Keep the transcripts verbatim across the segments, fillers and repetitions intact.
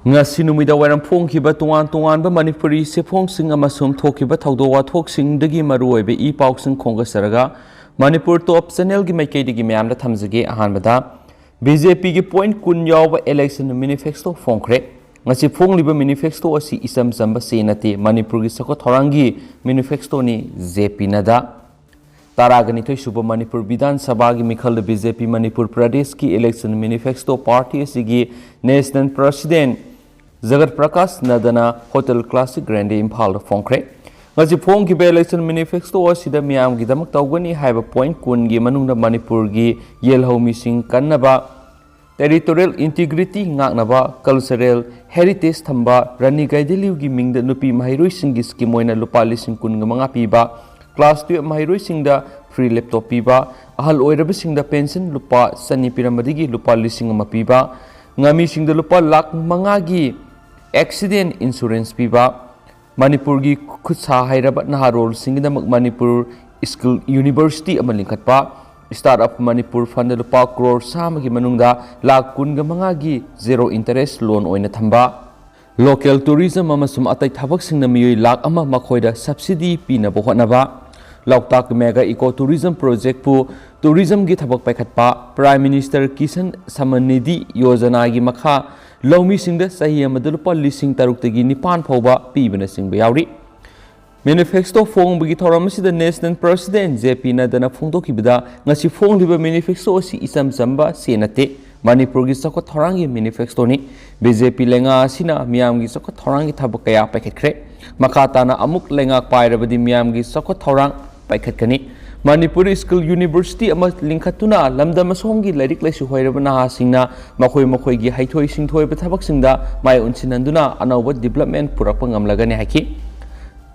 ꯉꯁꯤ ꯅꯨꯃꯤꯗꯥꯡ ꯋꯥꯏꯔꯝ ꯐꯣꯡꯈꯤꯕ ꯇꯣꯉꯥꯟ ꯇꯣꯉꯥꯟꯕ ꯃꯅꯤꯄꯨꯔꯤ ꯆꯦꯐꯣꯡꯁꯤꯡ ꯑꯃꯁꯨꯡ ꯊꯣꯛꯈꯤꯕ ꯊꯧꯗꯣꯛ ꯋꯥꯊꯣꯛꯁꯤꯡꯗꯒꯤ ꯃꯔꯨꯑꯣꯏꯕ ꯏ ꯄꯥꯎꯁꯤꯡ ꯈꯣꯝꯒꯠꯆꯔꯒ ꯃꯅꯤꯄꯨꯔ ꯇꯣꯞ ꯆꯦꯅꯦꯜꯒꯤ ꯃꯥꯏꯀꯩꯗꯒꯤ ꯃꯌꯥꯝꯗ ꯊꯝꯖꯒꯦ꯫ ꯑꯍꯥꯟꯕꯗ, ꯕꯤ ꯖꯦ ꯄꯤꯒꯤ ꯄꯣꯏꯟꯠ ꯀꯨꯟ ꯌꯥꯎꯕ ꯏꯂꯦꯛꯁꯟ ꯃꯦꯅꯤꯐꯦꯁꯇꯣ ꯐꯣꯡꯈ꯭ꯔꯦ꯫ ꯉꯁꯤ ꯐꯣꯡꯂꯤꯕ ꯃꯦꯅꯤꯐꯦꯁꯇꯣ ꯑꯁꯤ ꯏꯆꯝ ꯆꯝꯕ ꯆꯦ ꯅꯠꯇꯦ, ꯃꯅꯤꯄꯨꯔꯒꯤ ꯆꯥꯎꯈꯠ ꯊꯧꯔꯥꯡꯒꯤ ꯃꯦꯅꯤꯐꯦꯁꯇꯣꯅꯤ꯫ ꯖꯦ ꯄꯤ ꯅꯗꯥ꯫ ꯇꯔꯥꯒ ꯅꯤꯊꯣꯏ ꯁꯨꯕ ꯃꯅꯤꯄꯨꯔ ꯕꯤꯙꯥꯟ ꯁꯚꯥꯒꯤ ꯃꯤꯈꯜꯗ ꯕꯤ ꯖꯦ ꯄꯤ ꯃꯅꯤꯄꯨꯔ ꯄ꯭ꯔꯗꯦꯁꯀꯤ ꯏꯂꯦꯛꯁꯟ ꯃꯦꯅꯤꯐꯦꯁꯇꯣ ꯄꯥꯔꯇꯤ ꯑꯁꯤꯒꯤ ꯅꯦꯁꯅꯦꯜ ꯄ꯭ꯔꯁꯤꯗꯦꯟꯠ ꯖꯒꯠ ꯄ꯭ꯔꯀꯥꯁ ꯅꯗꯅ ꯍꯣꯇꯦꯜ ꯀ꯭ꯂꯥꯁꯤꯛ ꯒ꯭ꯔꯦꯟꯗꯤ ꯏꯝꯐꯥꯜꯗ ꯐꯣꯡꯈ꯭ꯔꯦ꯫ ꯉꯁꯤ ꯐꯣꯡꯈꯤꯕ ꯏꯂꯦꯛꯁꯟ ꯃꯦꯅꯤꯐꯦꯁꯇꯣ ꯑꯁꯤꯗ ꯃꯤꯌꯥꯝꯒꯤꯗꯃꯛ ꯇꯧꯒꯅꯤ ꯍꯥꯏꯕ ꯄꯣꯏꯟꯠ ꯀꯨꯟꯒꯤ ꯃꯅꯨꯡꯗ ꯃꯅꯤꯄꯨꯔꯒꯤ ꯌꯦꯜꯍꯧꯃꯤꯁꯤꯡ ꯀꯟꯅꯕ, ꯇꯦꯔꯤꯇꯣꯔꯤꯌꯦꯜ ꯏꯟꯇꯤꯒ꯭ꯔꯤꯇꯤ ꯉꯥꯛꯅꯕ, ꯀꯜꯆꯔꯦꯜ ꯍꯦꯔꯤꯇꯦꯖ ꯊꯝꯕ, ꯔꯥꯅꯤ ꯒꯥꯏꯗꯤꯟꯂꯤꯌꯨꯒꯤ ꯃꯤꯡꯗ ꯅꯨꯄꯤ ꯃꯍꯩꯔꯣꯏꯁꯤꯡꯒꯤ ꯁ꯭ꯀꯤꯝ ꯑꯣꯏꯅ ꯂꯨꯄꯥ ꯂꯤꯁꯤꯡ ꯀꯨꯟꯒ ꯃꯉꯥ ꯄꯤꯕ, ꯀ꯭ꯂꯥꯁ ꯇꯨꯌꯦꯜꯞ ꯃꯍꯩꯔꯣꯏꯁꯤꯡꯗ ꯐ꯭ꯔꯤ ꯂꯦꯞꯇꯣꯞ ꯄꯤꯕ, ꯑꯍꯜ ꯑꯣꯏꯔꯕꯁꯤꯡꯗ ꯄꯦꯟꯁꯟ ꯂꯨꯄꯥ ꯆꯅꯤ ꯄꯤꯔꯝꯕꯗꯒꯤ ꯂꯨꯄꯥ ꯂꯤꯁꯤꯡ ꯑꯃ ꯄꯤꯕ, ꯉꯥꯃꯤꯁꯤꯡꯗ ꯂꯨꯄꯥ ꯂꯥꯈ ꯃꯉꯥꯒꯤ ꯑꯦꯛꯁꯤꯗꯦꯟ ꯏꯟꯁꯨꯔꯦꯟꯁ ꯄꯤꯕ, ꯃꯅꯤꯄꯨꯔꯒꯤ ꯈꯨꯠꯁꯥ ꯍꯩꯔꯕ ꯅꯍꯥꯔꯣꯜꯁꯤꯡꯒꯤꯗꯃꯛ ꯃꯅꯤꯄꯨꯔ ꯁ꯭ꯀꯤꯜ ꯌꯨꯅꯤꯚꯔꯁꯤꯇꯤ ꯑꯃ ꯂꯤꯡꯈꯠꯄ, ꯁ꯭ꯇꯥꯔꯠ ꯑꯞ ꯃꯅꯤꯄꯨꯔ ꯐꯟꯗ ꯂꯨꯄꯥ ꯀ꯭ꯔꯣꯔ ꯆꯥꯝꯃꯒꯤ ꯃꯅꯨꯡꯗ ꯂꯥꯈ ꯀꯨꯟꯒ ꯃꯉꯥꯒꯤ ꯖꯦꯔꯣ ꯏꯟꯇꯔꯦꯁ ꯂꯣꯟ ꯑꯣꯏꯅ ꯊꯝꯕ, ꯂꯣꯀꯦꯜ ꯇꯨꯔꯤꯖꯝ ꯑꯃꯁꯨꯡ ꯑꯇꯩ ꯊꯕꯛꯁꯤꯡꯅ ꯃꯤꯑꯣꯏ ꯂꯥꯈ ꯑꯃ ꯃꯈꯣꯏꯗ ꯁꯕꯁꯤꯗꯤ ꯄꯤꯅꯕ ꯍꯣꯠꯅꯕ, ꯂꯣꯛꯇꯥꯛ ꯃꯦꯒꯥ ꯏꯀꯣ ꯇꯨꯔꯤꯖꯝ ꯄ꯭ꯔꯣꯖꯦꯛꯄꯨ ꯇꯨꯔꯤꯖꯝꯒꯤ ꯊꯕꯛ ꯄꯥꯏꯈꯠꯄ, ꯄ꯭ꯔꯥꯏꯝ ꯃꯤꯅꯤꯁꯇꯔ ꯀꯤꯁꯟ ꯁꯃꯟ ꯅꯤꯙꯤ ꯌꯣꯖꯅꯥꯒꯤ ꯃꯈꯥ ꯂꯧꯃꯤꯁꯤꯡꯗ ꯆꯍꯤ ꯑꯃꯗ ꯂꯨꯄꯥ ꯂꯤꯁꯤꯡ ꯇꯔꯨꯛꯇꯒꯤ ꯅꯤꯄꯥꯟ ꯐꯥꯎꯕ ꯄꯤꯕꯅꯆꯤꯡꯕ ꯌꯥꯎꯔꯤ꯫ ꯃꯦꯅꯤꯐꯦꯁꯇꯣ ꯐꯣꯡꯕꯒꯤ ꯊꯧꯔꯝ ꯑꯁꯤꯗ ꯅꯦꯁꯅꯦꯜ ꯄ꯭ꯔꯁꯤꯗꯦꯟꯠ ꯖꯦ ꯄꯤ ꯅꯗ꯭ꯗꯥꯅ ꯐꯣꯡꯗꯣꯛꯈꯤꯕꯗ, ꯉꯁꯤ ꯐꯣꯡꯂꯤꯕ ꯃꯦꯅꯤꯐꯦꯁꯇꯣ ꯑꯁꯤ ꯏꯆꯝ ꯆꯝꯕ ꯆꯦ ꯅꯠꯇꯦ, ꯃꯅꯤꯄꯨꯔꯒꯤ ꯆꯥꯎꯈꯠ ꯊꯧꯔꯥꯡꯒꯤ ꯃꯦꯅꯤꯐꯦꯁꯇꯣꯅꯤ꯫ ꯕꯤ ꯖꯦ ꯄꯤ ꯂꯩꯉꯥꯛ ꯑꯁꯤꯅ ꯃꯤꯌꯥꯝꯒꯤ ꯆꯥꯎꯈꯠ ꯊꯧꯔꯥꯡꯒꯤ ꯊꯕꯛ ꯀꯌꯥ ꯄꯥꯏꯈꯠꯈ꯭ꯔꯦ꯫ ꯃꯈꯥ ꯇꯥꯅ ꯑꯃꯨꯛ ꯂꯩꯉꯥꯛ ꯄꯥꯏꯔꯕꯗꯤ ꯃꯤꯌꯥꯝꯒꯤ ꯆꯥꯎꯈꯠ ꯊꯧꯔꯥꯡ ꯄꯥꯏꯈꯠꯀꯅꯤ꯫ ꯃꯅꯤꯄꯨꯔ ꯁ꯭ꯀꯤꯜ ꯌꯨꯅꯤꯚꯔꯁꯤꯇꯤ ꯑꯃ ꯂꯤꯡꯈꯠꯇꯨꯅ ꯂꯝꯗꯝ ꯑꯁꯣꯝꯒꯤ ꯂꯥꯏꯔꯤꯛ ꯂꯥꯏꯁꯨ ꯍꯩꯔꯕ ꯅꯍꯥꯁꯤꯡꯅ ꯃꯈꯣꯏ ꯃꯈꯣꯏꯒꯤ ꯍꯩꯊꯣꯏ ꯁꯤꯡꯊꯣꯏꯕ ꯊꯕꯛꯁꯤꯡꯗ ꯃꯥꯏ ꯑꯣꯟꯁꯤꯟꯍꯟꯗꯨꯅ ꯑꯅꯧꯕ ꯗꯤꯕ꯭ꯂꯞꯃꯦꯟ ꯄꯨꯔꯛꯄ ꯉꯝꯂꯒꯅꯤ ꯍꯥꯏꯈꯤ꯫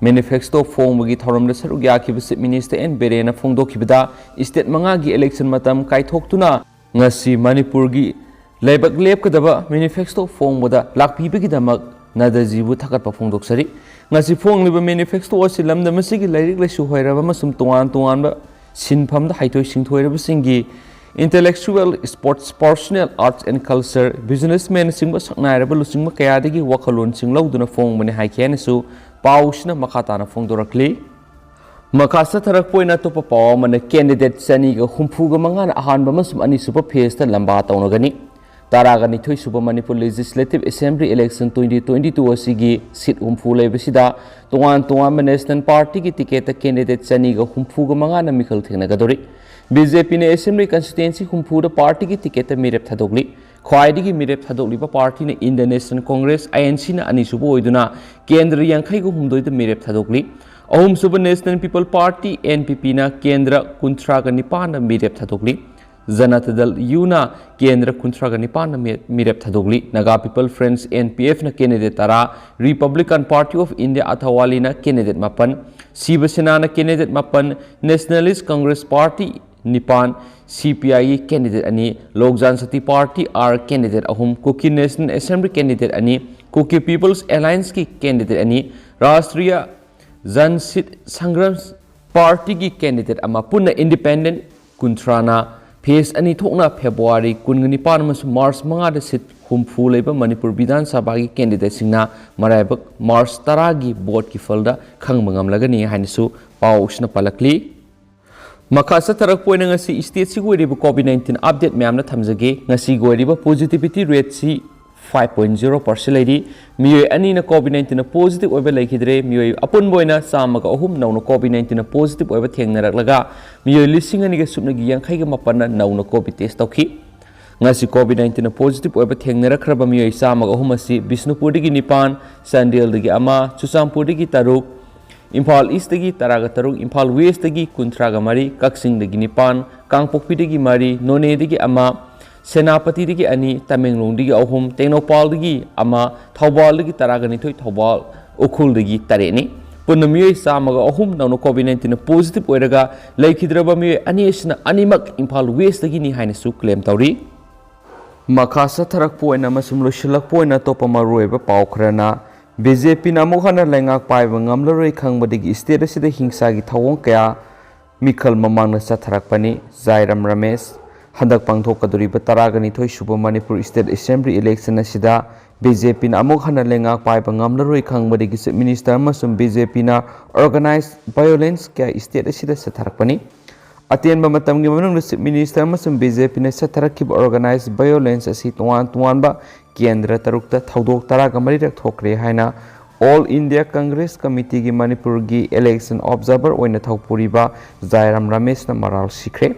ꯃꯦꯅꯤꯐꯦꯁꯇꯣ ꯐꯣꯡꯕꯒꯤ ꯊꯧꯔꯝꯗ ꯁꯔꯨꯛ ꯌꯥꯈꯤꯕ ꯆꯤꯐ ꯃꯤꯅꯤꯁꯇꯔ ꯑꯦꯟ ꯕꯤꯔꯦꯟꯅ ꯐꯣꯡꯗꯣꯛꯈꯤꯕꯗ, ꯁ꯭ꯇꯦꯠ ꯃꯉꯥꯒꯤ ꯏꯂꯦꯛꯁꯟ ꯃꯇꯝ ꯀꯥꯏꯊꯣꯛꯇꯨꯅ ꯉꯁꯤ ꯃꯅꯤꯄꯨꯔꯒꯤ ꯂꯥꯏꯕꯛ ꯂꯦꯞꯀꯗꯕ ꯃꯦꯅꯤꯐꯦꯁꯇꯣ ꯐꯣꯡꯕꯗ ꯂꯥꯛꯄꯤꯕꯒꯤꯗꯃꯛ ꯅꯗ꯭ꯗꯥꯖꯤꯕꯨ ꯊꯥꯒꯠꯄ ꯐꯣꯡꯗꯣꯛꯆꯔꯤ꯫ ꯉꯁꯤ ꯐꯣꯡꯂꯤꯕ ꯃꯦꯅꯤꯐꯦꯁꯇꯣ ꯑꯁꯤ ꯂꯝꯗꯝ ꯑꯁꯤꯒꯤ ꯂꯥꯏꯔꯤꯛ ꯂꯥꯏꯁꯨ ꯍꯩꯔꯕ ꯑꯃꯁꯨꯡ ꯇꯣꯉꯥꯟ ꯇꯣꯉꯥꯟꯕ ꯁꯤꯟꯐꯝꯗ ꯍꯩꯊꯣꯏ ꯁꯤꯡꯊꯣꯏꯔꯕꯁꯤꯡꯒꯤ Intellectual, sports personnel, arts and culture, businessmenꯅꯆꯤꯡꯕ ꯁꯛꯅꯥꯏꯔꯕ ꯂꯨꯆꯤꯡꯕ ꯀꯌꯥꯗꯒꯤ ꯋꯥꯈꯜꯂꯣꯟꯁꯤꯡ ꯂꯧꯗꯨꯅ ꯐꯣꯡꯕꯅꯤ ꯍꯥꯏꯈꯤ ꯍꯥꯏꯅꯁꯨ ꯄꯥꯎꯁꯤꯅ ꯃꯈꯥ ꯇꯥꯅ ꯐꯣꯡꯗꯣꯔꯛꯂꯤ꯫ ꯃꯈꯥ ꯆꯠꯊꯔꯛꯄ ꯑꯣꯏꯅ ꯑꯇꯣꯞꯄ ꯄꯥꯎ ꯑꯃꯅ candidate ꯆꯅꯤꯒ ꯍꯨꯝꯐꯨꯒ ꯃꯉꯥꯅ ꯑꯍꯥꯟꯕ ꯑꯃꯁꯨꯡ ꯑꯅꯤꯁꯨꯕ phaseꯇ ꯂꯝꯕꯥ ꯇꯧꯅꯒꯅꯤ꯫ ꯇꯔꯥꯒ ꯅꯤꯊꯣꯏ ꯁꯨꯕ Manipur Legislative Assembly election twenty twenty-two ꯑꯁꯤꯒꯤ seat ꯍꯨꯝꯐꯨ ꯂꯩꯕꯁꯤꯗ ꯇꯣꯉꯥꯟ ꯇꯣꯉꯥꯟꯕ national partyꯒꯤ ticketꯇ candidate ꯆꯅꯤꯒ ꯍꯨꯝꯐꯨꯒ ꯃꯉꯥꯅ ꯃꯤꯈꯜ ꯊꯦꯡꯅꯒꯗꯧꯔꯤ꯫ BJPꯅ Assembly constituency ꯍꯨꯝꯐꯨꯗ partyꯒꯤ ticketꯇ ꯃꯤꯔꯦꯞ ꯊꯥꯗꯣꯛꯂꯤ꯫ ꯈ꯭ꯋꯥꯏꯗꯒꯤ ꯃꯤꯔꯦꯞ ꯊꯥꯗꯣꯛꯂꯤꯕ partyꯅ Indian National Congress, INCꯅ ꯑꯅꯤꯁꯨꯕ ꯑꯣꯏꯗꯨꯅ ꯀꯦꯟꯗ꯭ꯔ ꯌꯥꯡꯈꯩꯒ ꯍꯨꯝꯗꯣꯏꯗ ꯃꯤꯔꯦꯞ ꯊꯥꯗꯣꯛꯂꯤ꯫ ꯑꯍꯨꯝꯁꯨꯕ National People Party, NPPꯅ ꯀꯦꯟꯗ꯭ꯔ ꯀꯨꯟꯊ꯭ꯔꯥꯒ ꯅꯤꯄꯥꯟꯗ ꯃꯤꯔꯦꯞ ꯊꯥꯗꯣꯛꯂꯤ꯫ Janata Dal Uꯅ ꯀꯦꯟꯗ꯭ꯔ ꯀꯨꯟꯊ꯭ꯔꯥꯒ ꯅꯤꯄꯥꯟꯗ ꯃꯤ-, ꯃꯤꯔꯦꯞ ꯊꯥꯗꯣꯛꯂꯤ꯫ Naga People Front, NPFꯅ candidate ꯇꯔꯥ, Republican Party of India Athawalena candidate ꯃꯥꯄꯟ, Shiva Senana candidate ꯃꯥꯄꯟ, Nationalist Congress Party ꯅꯤꯄꯥꯟ, CPIꯒꯤ candidate ꯑꯅꯤ, Lok Janshakti Party, R, candidate ꯑꯍꯨꯝ, Kuki National Assembly candidate ꯑꯅꯤ, Kuki People's Allianceꯀꯤ candidate ꯑꯅꯤ, Rashtriya Janshakti Sangram Partyꯒꯤ candidate ꯑꯃ, ꯄꯨꯟꯅ independent ꯀꯨꯟꯊ꯭ꯔꯥꯅ phase ꯑꯅꯤ ꯊꯣꯛꯅ February ꯀꯨꯟꯒ ꯅꯤꯄꯥꯟ ꯑꯃꯁꯨꯡ March ꯃꯉꯥꯗ seat ꯍꯨꯝꯐꯨ ꯂꯩꯕ ꯃꯅꯤꯄꯨꯔ ꯕꯤꯙꯥꯟ ꯁꯚꯥꯒꯤ candidateꯁꯤꯡꯅ ꯃꯔꯥꯏꯕꯛ March ꯇꯔꯥꯒꯤ voteꯀꯤ ꯐꯜꯗ ꯈꯪꯕ ꯉꯝꯂꯒꯅꯤ ꯍꯥꯏꯅꯁꯨ ꯄꯥꯎꯁꯤꯅ ꯄꯜꯂꯛꯂꯤ꯫ ꯃꯈꯥ ꯆꯠꯊꯔꯛꯄ ꯑꯣꯏꯅ ꯉꯁꯤ stateꯁꯤꯒꯤ ꯑꯣꯏꯔꯤꯕ COVID nineteen update ꯃꯌꯥꯝꯅ ꯊꯝꯖꯒꯦ꯫ ꯉꯁꯤꯒꯤ ꯑꯣꯏꯔꯤꯕ positivity rateꯁꯤ five point zero percent ꯂꯩꯔꯤ꯫ ꯃꯤꯑꯣꯏ ꯑꯅꯤꯅ COVID nineteenꯅ positive ꯑꯣꯏꯕ ꯂꯩꯈꯤꯗ꯭ꯔꯦ꯫ ꯃꯤꯑꯣꯏ ꯑꯄꯨꯟꯕ ꯑꯣꯏꯅ ꯆꯥꯝꯃꯒ ꯑꯍꯨꯝ ꯅꯧꯅ COVID nineteenꯅ positive ꯑꯣꯏꯕ ꯊꯦꯡꯅꯔꯛꯂꯒ, ꯃꯤꯑꯣꯏ ꯂꯤꯁꯤꯡ ꯑꯅꯤꯒ ꯁꯨꯞꯅꯒꯤ ꯌꯥꯡꯈꯩꯒ ꯃꯥꯄꯟꯅ ꯅꯧꯅ COVID test ꯇꯧꯈꯤ꯫ ꯉꯁꯤ COVID nineteenꯅ positive ꯑꯣꯏꯕ ꯊꯦꯡꯅꯔꯛꯈ꯭ꯔꯕ ꯃꯤꯑꯣꯏ ꯆꯥꯝꯃꯒ ꯑꯍꯨꯝ ꯑꯁꯤ ꯕꯤꯁꯅꯨꯄꯨꯔꯗꯒꯤ ꯅꯤꯄꯥꯟ, ꯆꯥꯟꯗꯦꯜꯗꯒꯤ ꯑꯃ, ꯆꯨꯔꯆꯥꯟꯄꯨꯔꯗꯒꯤ ꯇꯔꯨꯛ, ꯏꯝꯐꯥꯜ Eastꯇꯒꯤ ꯇꯔꯥꯒ ꯇꯔꯨꯛ, ꯏꯝꯐꯥꯜ Westꯇꯒꯤ ꯀꯨꯟꯊ꯭ꯔꯥꯒ ꯃꯔꯤ, ꯀꯛꯆꯤꯡꯗꯒꯤ ꯅꯤꯄꯥꯟ, ꯀꯥꯡꯄꯣꯛꯄꯤꯗꯒꯤ ꯃꯔꯤ, ꯅꯣꯅꯦꯗꯒꯤ ꯑꯃ, ꯁꯦꯅꯥꯄꯇꯤꯗꯒꯤ ꯑꯅꯤ, ꯇꯃꯦꯡꯂꯣꯡꯗꯒꯤ ꯑꯍꯨꯝ, ꯇꯦꯡꯅꯧꯄꯥꯜꯗꯒꯤ ꯑꯃ, ꯊꯧꯕꯥꯜꯗꯒꯤ ꯇꯔꯥꯒ ꯅꯤꯊꯣꯏ, ꯊꯧꯕꯥꯜ ꯎꯈ꯭ꯔꯨꯜꯗꯒꯤ ꯇꯔꯦꯠꯅꯤ꯫ ꯄꯨꯟꯅ ꯃꯤꯑꯣꯏ ꯆꯥꯝꯃꯒ ꯑꯍꯨꯝ ꯅꯧꯅ COVID nineteenꯅ positive ꯑꯣꯏꯔꯒ ꯂꯩꯈꯤꯗ꯭ꯔꯕ ꯃꯤꯑꯣꯏ ꯑꯅꯤ ꯑꯁꯤꯅ ꯑꯅꯤꯃꯛ ꯏꯝꯐꯥꯜ Westꯇꯒꯤꯅꯤ ꯍꯥꯏꯅꯁꯨ claim ꯇꯧꯔꯤ꯫ ꯃꯈꯥ ꯆꯠꯊꯔꯛꯄ ꯑꯣꯏꯅ ꯑꯃꯁꯨꯡ ꯂꯣꯏꯁꯤꯜꯂꯛꯄ ꯑꯣꯏꯅ ꯑꯇꯣꯞꯄ ꯃꯔꯨꯑꯣꯏꯕ ꯄꯥꯎ ꯈꯔꯅ, BJPꯅ ꯑꯃꯨꯛ ꯍꯟꯅ ꯂꯩꯉꯥꯛ ꯄꯥꯏꯕ ꯉꯝꯂꯔꯣꯏ ꯈꯪꯕꯗꯒꯤ state ꯑꯁꯤꯗ ꯍꯤꯡꯁꯥꯒꯤ ꯊꯧꯑꯣꯡ ꯀꯌꯥ ꯃꯤꯈꯜ ꯃꯃꯥꯡꯗ ꯆꯠꯊꯔꯛꯄꯅꯤ꯫ ꯖꯥꯏꯔꯥꯝ ꯔꯃꯦꯁ꯫ ꯍꯟꯗꯛ ꯄꯥꯡꯊꯣꯛꯀꯗꯧꯔꯤꯕ ꯇꯔꯥꯒ ꯅꯤꯊꯣꯏ ꯁꯨꯕ ꯃꯅꯤꯄꯨꯔ State Assembly election ꯑꯁꯤꯗ BJPꯅ ꯑꯃꯨꯛ ꯍꯟꯅ ꯂꯩꯉꯥꯛ ꯄꯥꯏꯕ ꯉꯝꯂꯔꯣꯏ ꯈꯪꯕꯗꯒꯤ Chief Minister ꯑꯃꯁꯨꯡ BJPꯅ organized violence ꯀꯌꯥ state ꯑꯁꯤꯗ ꯆꯠꯊꯔꯛꯄꯅꯤ꯫ ꯑꯇꯦꯟꯕ ꯃꯇꯝꯒꯤ ꯃꯅꯨꯡꯗ Chief Minister ꯑꯃꯁꯨꯡ BJPꯅ ꯆꯠꯊꯔꯛꯈꯤꯕ organized violence ꯑꯁꯤ ꯇꯣꯉꯥꯟ ꯇꯣꯉꯥꯟꯕ ꯀꯦꯟꯗ꯭ꯔ ꯇꯔꯨꯛꯇ ꯊꯧꯗꯣꯛ ꯇꯔꯥꯒ ꯃꯔꯤꯔꯛ ꯊꯣꯛꯈ꯭ꯔꯦ ꯍꯥꯏꯅ All India Congress Committeeꯒꯤ ꯃꯅꯤꯄꯨꯔꯒꯤ election observer ꯑꯣꯏꯅ ꯊꯧꯄꯨꯔꯤꯕ ꯖꯥꯏꯔꯥꯝ ꯔꯥꯃꯦꯁꯅ ꯃꯔꯥꯜ ꯁꯤꯈ꯭ꯔꯦ꯫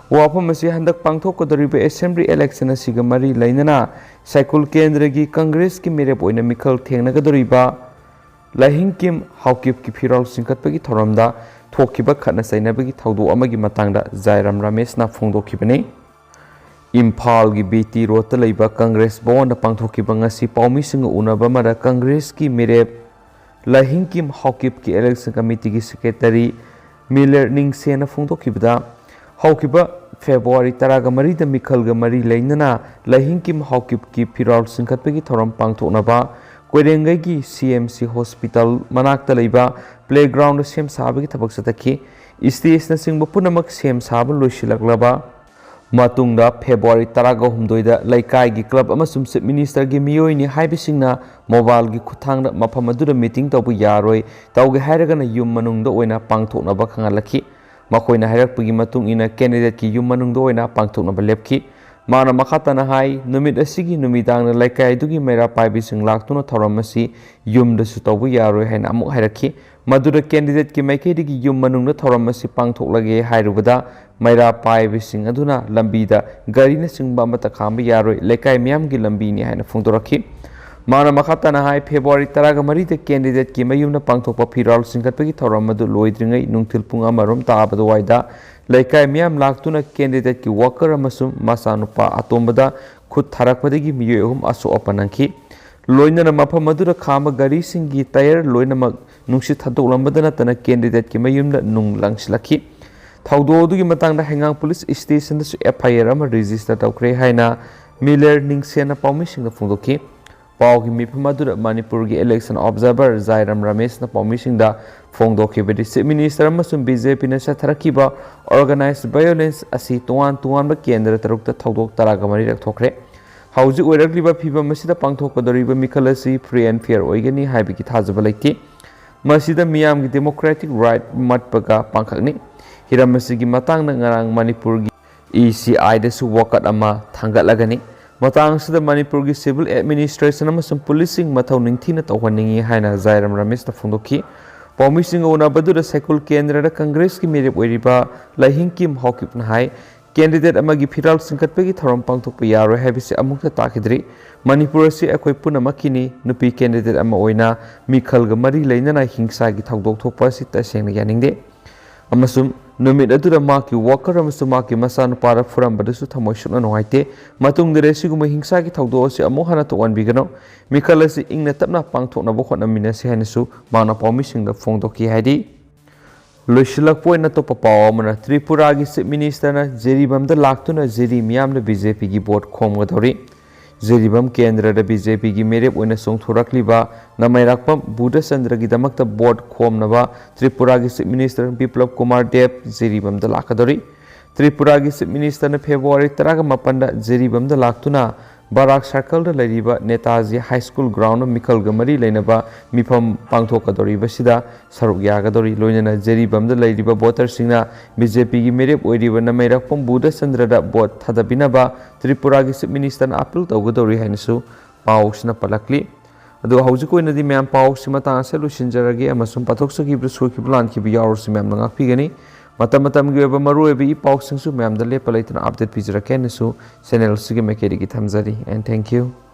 ꯋꯥꯐꯝ ꯑꯁꯤ ꯍꯟꯗꯛ ꯄꯥꯡꯊꯣꯛꯀꯗꯧꯔꯤꯕ Assembly election ꯑꯁꯤꯒ ꯃꯔꯤ ꯂꯩꯅꯅ ꯁꯥꯏꯀꯨꯜ ꯀꯦꯟꯗ꯭ꯔꯒꯤ Congressꯀꯤ ꯃꯤꯔꯦꯞ ꯑꯣꯏꯅ ꯃꯤꯈꯜ ꯊꯦꯡꯅꯒꯗꯧꯔꯤꯕ ꯂꯥꯏꯍꯤꯡꯀꯤꯝ ꯍꯥꯎꯀꯤꯞꯀꯤ ꯐꯤꯔꯥꯜ ꯆꯤꯡꯈꯠꯄꯒꯤ ꯊꯧꯔꯝꯗ ꯊꯣꯛꯈꯤꯕ ꯈꯠꯅ ꯆꯩꯅꯕꯒꯤ ꯊꯧꯗꯣꯛ ꯑꯃꯒꯤ ꯃꯇꯥꯡꯗ ꯖꯥꯏꯔꯥꯝ ꯔꯥꯃꯦꯁꯅ ꯐꯣꯡꯗꯣꯛꯈꯤꯕꯅꯤ꯫ ꯏꯝꯐꯥꯜꯒꯤ BT Roadꯇ ꯂꯩꯕ Congress ꯚꯋꯟꯗ ꯄꯥꯡꯊꯣꯛꯈꯤꯕ ꯉꯁꯤ ꯄꯥꯎꯃꯤꯁꯤꯡꯒ ꯎꯅꯕ ꯑꯃꯗ Congressꯀꯤ ꯃꯤꯔꯦꯞ ꯂꯥꯏꯍꯤꯡꯀꯤꯝ ꯍꯥꯎꯀꯤꯞꯀꯤ election committeeꯒꯤ secretary ꯃꯤꯂꯔ ꯅꯤꯡꯁꯦꯅ ꯐꯣꯡꯗꯣꯛꯈꯤꯕꯗ, ꯍꯧꯈꯤꯕ February ꯇꯔꯥꯒ ꯃꯔꯤꯗ ꯃꯤꯈꯜꯒ ꯃꯔꯤ ꯂꯩꯅꯅ ꯂꯥꯏꯍꯤꯡꯀꯤꯝ ꯍꯥꯎꯀꯤꯞꯀꯤ ꯐꯤꯔꯥꯜ ꯆꯤꯡꯈꯠꯄꯒꯤ ꯊꯧꯔꯝ ꯄꯥꯡꯊꯣꯛꯅꯕ ꯀꯣꯏꯔꯦꯡꯒꯩꯒꯤ CMC hospital ꯃꯅꯥꯛꯇ ꯂꯩꯕ playgroundꯗ ꯁꯦꯝ ꯁꯥꯕꯒꯤ ꯊꯕꯛ ꯆꯠꯊꯈꯤ꯫ Stageꯅꯆꯤꯡꯕ ꯄꯨꯝꯅꯃꯛ ꯁꯦꯝ ꯁꯥꯕ ꯂꯣꯏꯁꯤꯜꯂꯛꯂꯕ ꯃꯇꯨꯡꯗ February ꯇꯔꯥꯒ ꯍꯨꯝꯗꯣꯏꯗ ꯂꯩꯀꯥꯏꯒꯤ club ꯑꯃꯁꯨꯡ Chief Ministerꯒꯤ ꯃꯤꯑꯣꯏꯅꯤ ꯍꯥꯏꯕꯁꯤꯡꯅ mobileꯒꯤ ꯈꯨꯠꯊꯥꯡꯗ ꯃꯐꯝ ꯑꯗꯨꯗ meeting ꯇꯧꯕ ꯌꯥꯔꯣꯏ, ꯇꯧꯒꯦ ꯍꯥꯏꯔꯒꯅ ꯌꯨꯝ ꯃꯅꯨꯡꯗ ꯑꯣꯏꯅ ꯄꯥꯡꯊꯣꯛꯅꯕ ꯈꯪꯍꯜꯂꯛꯈꯤ꯫ ꯃꯈꯣꯏꯅ ꯍꯥꯏꯔꯛꯄꯒꯤ ꯃꯇꯨꯡ ꯏꯟꯅ candidateꯀꯤ ꯌꯨꯝ ꯃꯅꯨꯡꯗ ꯑꯣꯏꯅ ꯄꯥꯡꯊꯣꯛꯅꯕ ꯂꯦꯞꯈꯤ꯫ ꯃꯥꯅ ꯃꯈꯥ ꯇꯥꯅ ꯍꯥꯏ, ꯅꯨꯃꯤꯠ ꯑꯁꯤꯒꯤ ꯅꯨꯃꯤꯗꯥꯡꯗ ꯂꯩꯀꯥꯏ ꯑꯗꯨꯒꯤ ꯃꯩꯔꯥ ꯄꯥꯏꯕꯤꯁꯤꯡ ꯂꯥꯛꯇꯨꯅ ꯊꯧꯔꯝ ꯑꯁꯤ ꯌꯨꯝꯗꯁꯨ ꯇꯧꯕ ꯌꯥꯔꯣꯏ ꯍꯥꯏꯅ ꯑꯃꯨꯛ ꯍꯥꯏꯔꯛꯈꯤ꯫ ꯃꯗꯨꯗ candidateꯀꯤ ꯃꯥꯏꯀꯩꯗꯒꯤ ꯌꯨꯝ ꯃꯅꯨꯡꯗ ꯊꯧꯔꯝ ꯑꯁꯤ ꯄꯥꯡꯊꯣꯛꯂꯒꯦ ꯍꯥꯏꯔꯨꯕꯗ, ꯃꯩꯔꯥ ꯄꯥꯏꯕꯁꯤꯡ ꯑꯗꯨꯅ ꯂꯝꯕꯤꯗ ꯒꯥꯔꯤꯅꯆꯤꯡꯕ ꯑꯃꯠꯇ ꯈꯥꯝꯕ ꯌꯥꯔꯣꯏ, ꯂꯩꯀꯥꯏ ꯃꯤꯌꯥꯝꯒꯤ ꯂꯝꯕꯤꯅꯤ ꯍꯥꯏꯅ ꯐꯣꯡꯗꯣꯔꯛꯈꯤ꯫ ꯃꯥꯅ ꯃꯈꯥ ꯇꯥꯅ ꯍꯥꯏ, February ꯇꯔꯥꯒ ꯃꯔꯤꯗ candidateꯀꯤ ꯃꯌꯨꯝꯗ ꯄꯥꯡꯊꯣꯛꯄ ꯐꯤꯔꯥꯜ ꯆꯤꯡꯈꯠꯄꯒꯤ ꯊꯧꯔꯝ ꯑꯗꯨ ꯂꯣꯏꯗ꯭ꯔꯤꯉꯩ ꯅꯨꯡꯊꯤꯜ ꯄꯨꯡ ꯑꯃ ꯔꯣꯝ ꯇꯥꯕ ꯑꯗꯨꯋꯥꯏꯗ ꯂꯩꯀꯥꯏ ꯃꯤꯌꯥꯝ ꯂꯥꯛꯇꯨꯅ candidateꯀꯤ worker ꯑꯃꯁꯨꯡ ꯃꯆꯥꯅꯨꯄꯥ ꯑꯇꯣꯝꯕꯗ ꯈꯨꯠ ꯊꯥꯔꯛꯄꯗꯒꯤ ꯃꯤꯑꯣꯏ ꯑꯍꯨꯝ ꯑꯁꯣꯛ ꯑꯄꯟ ꯅꯪꯈꯤ꯫ ꯂꯣꯏꯅꯅ ꯃꯐꯝ ꯑꯗꯨꯗ ꯈꯥꯝꯕ ꯒꯥꯔꯤꯁꯤꯡꯒꯤ tyre ꯂꯣꯏꯅꯃꯛ ꯅꯨꯡꯁꯤꯠ ꯊꯥꯗꯣꯛꯂꯝꯕꯗ ꯅꯠꯇꯅ candidateꯀꯤ ꯃꯌꯨꯝꯗ ꯅꯨꯡ ꯂꯪꯁꯤꯜꯂꯛꯈꯤ꯫ ꯊꯧꯗꯣꯛ ꯑꯗꯨꯒꯤ ꯃꯇꯥꯡꯗ ꯍꯩꯉꯥꯡ police stationꯗꯁꯨ FIR ꯑꯃ register ꯇꯧꯈ꯭ꯔꯦ ꯍꯥꯏꯅ ꯃꯤꯂꯔ ꯅꯤꯡꯁꯦꯅ ꯄꯥꯎꯃꯤꯁꯤꯡꯗ ꯐꯣꯡꯗꯣꯛꯈꯤ꯫ ꯄꯥꯎꯒꯤ ꯃꯤꯐꯝ ꯑꯗꯨꯗ ꯃꯅꯤꯄꯨꯔꯒꯤ election observer ꯖꯥꯏꯔꯥꯝ ꯔꯃꯦꯁꯅ ꯄꯥꯎꯃꯤꯁꯤꯡꯗ ꯐꯣꯡꯗꯣꯛꯈꯤꯕꯗꯤ, Chief Minister ꯑꯃꯁꯨꯡ BJPꯅ ꯆꯠꯊꯔꯛꯈꯤꯕ organized violence ꯑꯁꯤ ꯇꯣꯉꯥꯟ ꯇꯣꯉꯥꯟꯕ ꯀꯦꯟꯗ꯭ꯔ ꯇꯔꯨꯛꯇ ꯊꯧꯗꯣꯛ ꯇꯔꯥꯒ ꯃꯔꯤꯔꯛ ꯊꯣꯛꯈ꯭ꯔꯦ꯫ ꯍꯧꯖꯤꯛ ꯑꯣꯏꯔꯛꯂꯤꯕ ꯐꯤꯕꯝ ꯑꯁꯤꯗ ꯄꯥꯡꯊꯣꯛꯀꯗꯧꯔꯤꯕ ꯃꯤꯈꯜ ꯑꯁꯤ free and fair ꯑꯣꯏꯒꯅꯤ ꯍꯥꯏꯕꯒꯤ ꯊꯥꯖꯕ ꯂꯩꯇꯦ꯫ ꯃꯁꯤꯗ ꯃꯤꯌꯥꯝꯒꯤ democratic right ꯃꯠꯄꯒ ꯄꯥꯡꯈꯛꯅꯤ꯫ ꯍꯤꯔꯝ ꯑꯁꯤꯒꯤ ꯃꯇꯥꯡꯗ ꯉꯔꯥꯡ ꯃꯅꯤꯄꯨꯔꯒꯤ ECIꯗꯁꯨ ꯋꯥꯀꯠ ꯑꯃ ꯊꯥꯡꯒꯠꯂꯒꯅꯤ꯫ ꯃꯇꯥꯡ ꯑꯁꯤꯗ ꯃꯅꯤꯄꯨꯔꯒꯤ civil administration ꯑꯃꯁꯨꯡ ꯄꯨꯂꯤꯁꯁꯤꯡ ꯃꯊꯧ ꯅꯤꯡꯊꯤꯅ ꯇꯧꯍꯟꯅꯤꯡꯏ ꯍꯥꯏꯅ ꯖꯥꯏꯔꯥꯝ ꯔꯃꯦꯁꯅ ꯐꯣꯡꯗꯣꯛꯈꯤ꯫ ꯄꯥꯎꯃꯤꯁꯤꯡꯒ ꯎꯅꯕꯗꯨꯗ ꯁꯩꯀꯨꯜ ꯀꯦꯟꯗ꯭ꯔꯗ ꯀꯪꯒ꯭ꯔꯦꯁꯀꯤ ꯃꯤꯔꯦꯞ ꯑꯣꯏꯔꯤꯕ ꯂꯥꯏꯍꯤꯡꯀꯤꯝ ꯍꯥꯎꯀꯤꯞꯅ ꯍꯥꯏ, candidate ꯑꯃꯒꯤ ꯐꯤꯔꯥꯜ ꯆꯤꯡꯈꯠꯄꯒꯤ ꯊꯧꯔꯝ ꯄꯥꯡꯊꯣꯛꯄ ꯌꯥꯔꯣꯏ ꯍꯥꯏꯕꯁꯤ ꯑꯃꯨꯛꯇ ꯇꯥꯈꯤꯗ꯭ꯔꯤ꯫ ꯃꯅꯤꯄꯨꯔ ꯑꯁꯤ ꯑꯩꯈꯣꯏ ꯄꯨꯝꯅꯃꯛꯀꯤꯅꯤ꯫ ꯅꯨꯄꯤ candidate ꯑꯃ ꯑꯣꯏꯅ ꯃꯤꯈꯜꯒ ꯃꯔꯤ ꯂꯩꯅꯅ ꯍꯤꯡꯁꯥꯒꯤ ꯊꯧꯗꯣꯛ ꯊꯣꯛꯄ ꯑꯁꯤ ꯇꯁꯦꯡꯅ ꯌꯥꯅꯤꯡꯗꯦ꯫ ꯑꯃꯁꯨꯡ ꯅꯨꯃꯤꯠ ꯑꯗꯨꯗ ꯃꯍꯥꯛꯀꯤ worker ꯑꯃꯁꯨꯡ ꯃꯍꯥꯛꯀꯤ ꯃꯆꯥꯅꯨꯄꯥꯗ ꯐꯨꯔꯝꯕꯗꯁꯨ ꯊꯃꯣꯏ ꯁꯣꯛꯅ ꯅꯨꯡꯉꯥꯏꯇꯦ꯫ ꯃꯇꯨꯡꯗꯗꯤ ꯑꯁꯤꯒꯨꯝꯕ ꯍꯤꯡꯁꯥꯒꯤ ꯊꯧꯗꯣꯛ ꯑꯁꯤ ꯑꯃꯨꯛ ꯍꯟꯅ ꯊꯣꯛꯍꯟꯕꯤꯒꯅꯨ꯫ ꯃꯤꯈꯜ ꯑꯁꯤ ꯏꯪꯅ ꯇꯞꯅ ꯄꯥꯡꯊꯣꯛꯅꯕ ꯍꯣꯠꯅꯃꯤꯟꯅꯁꯤ ꯍꯥꯏꯅꯁꯨ ꯃꯍꯥꯛꯅ ꯄꯥꯎꯃꯤꯁꯤꯡꯗ ꯐꯣꯡꯗꯣꯛꯈꯤ꯫ ꯍꯥꯏꯗꯤ, ꯂꯣꯏꯁꯤꯜꯂꯛꯄ ꯑꯣꯏꯅ ꯑꯇꯣꯞꯄ ꯄꯥꯎ ꯑꯃꯅ, ꯇ꯭ꯔꯤꯄꯨꯔꯥꯒꯤ Chief Ministerꯅ ꯖꯤꯔꯤꯕꯥꯝꯗ ꯂꯥꯛꯇꯨꯅ ꯖꯤꯔꯤ ꯃꯤꯌꯥꯝꯅ BJPꯒꯤ vote ꯈꯣꯝꯒꯗꯧꯔꯤ꯫ ꯖꯤꯔꯤꯕꯥꯝ ꯀꯦꯟꯗ꯭ꯔꯗ BJPꯒꯤ ꯃꯤꯔꯦꯞ ꯑꯣꯏꯅ ꯆꯣꯡꯊꯣꯔꯛꯂꯤꯕ ꯅꯃꯩꯔꯥꯛꯄꯝ ꯕꯨꯙꯆꯟꯗ꯭ꯔꯒꯤꯗꯃꯛꯇ vote ꯈꯣꯝꯅꯕ ꯇ꯭ꯔꯤꯄꯨꯔꯥꯒꯤ Chief Minister ꯕꯤꯄ꯭ꯂꯕ ꯀꯨꯃꯥꯔ ꯗꯦꯕ ꯖꯤꯔꯤꯕꯥꯝꯗ ꯂꯥꯛꯀꯗꯧꯔꯤ꯫ ꯇ꯭ꯔꯤꯄꯨꯔꯥꯒꯤ Chief Ministerꯅ February ꯇꯔꯥꯒ ꯃꯥꯄꯟꯗ ꯖꯤꯔꯤꯕꯥꯝꯗ ꯂꯥꯛꯇꯨꯅ ꯕꯔꯥꯛ circleꯗ ꯂꯩꯔꯤꯕ ꯅꯦꯇꯥꯖꯤ High School groundꯗ ꯃꯤꯈꯜꯒ ꯃꯔꯤ ꯂꯩꯅꯕ ꯃꯤꯐꯝ ꯄꯥꯡꯊꯣꯛꯀꯗꯧꯔꯤꯕꯁꯤꯗ ꯁꯔꯨꯛ ꯌꯥꯒꯗꯧꯔꯤ꯫ ꯂꯣꯏꯅꯅ ꯖꯤꯔꯤꯕꯥꯝꯗ ꯂꯩꯔꯤꯕ voterꯁꯤꯡꯅ BJPꯒꯤ ꯃꯤꯔꯦꯞ ꯑꯣꯏꯔꯤꯕ ꯅꯃꯩꯔꯥꯛꯄꯝ ꯕꯨꯙꯆꯟꯗ꯭ꯔꯗ vote ꯊꯥꯗꯕꯤꯅꯕ ꯇ꯭ꯔꯤꯄꯨꯔꯥꯒꯤ Chief Ministerꯅ appeal ꯇꯧꯒꯗꯧꯔꯤ ꯍꯥꯏꯅꯁꯨ ꯄꯥꯎꯁꯤꯅ ꯄꯜꯂꯛꯂꯤ꯫ ꯑꯗꯨ ꯍꯧꯖꯤꯛ ꯑꯣꯏꯅꯗꯤ ꯃꯌꯥꯝ ꯄꯥꯎꯁꯤ ꯃꯇꯥꯡ ꯑꯁꯤꯗ ꯂꯣꯏꯁꯤꯟꯖꯔꯒꯦ ꯑꯃꯁꯨꯡ ꯄꯥꯊꯣꯛꯆꯈꯤꯕ ꯁꯣꯏꯈꯤꯕ ꯂꯥꯟꯈꯤꯕ ꯌꯥꯎꯔꯁꯨ ꯃꯌꯥꯝꯅ ꯉꯥꯛꯄꯤꯒꯅꯤ꯫ ꯃꯇꯝ ꯃꯇꯝꯒꯤ ꯑꯣꯏꯕ ꯃꯔꯨꯑꯣꯏꯕ ꯏ ꯄꯥꯎꯁꯤꯡꯁꯨ ꯃꯌꯥꯝꯗ ꯂꯦꯞꯄ ꯂꯩꯇꯅ update ꯄꯤꯖꯔꯛꯀꯦ ꯍꯥꯏꯅꯁꯨ channel ꯑꯁꯤꯒꯤ ꯃꯥꯏꯀꯩꯗꯒꯤ ꯊꯝꯖꯔꯤ꯫ And thank you꯫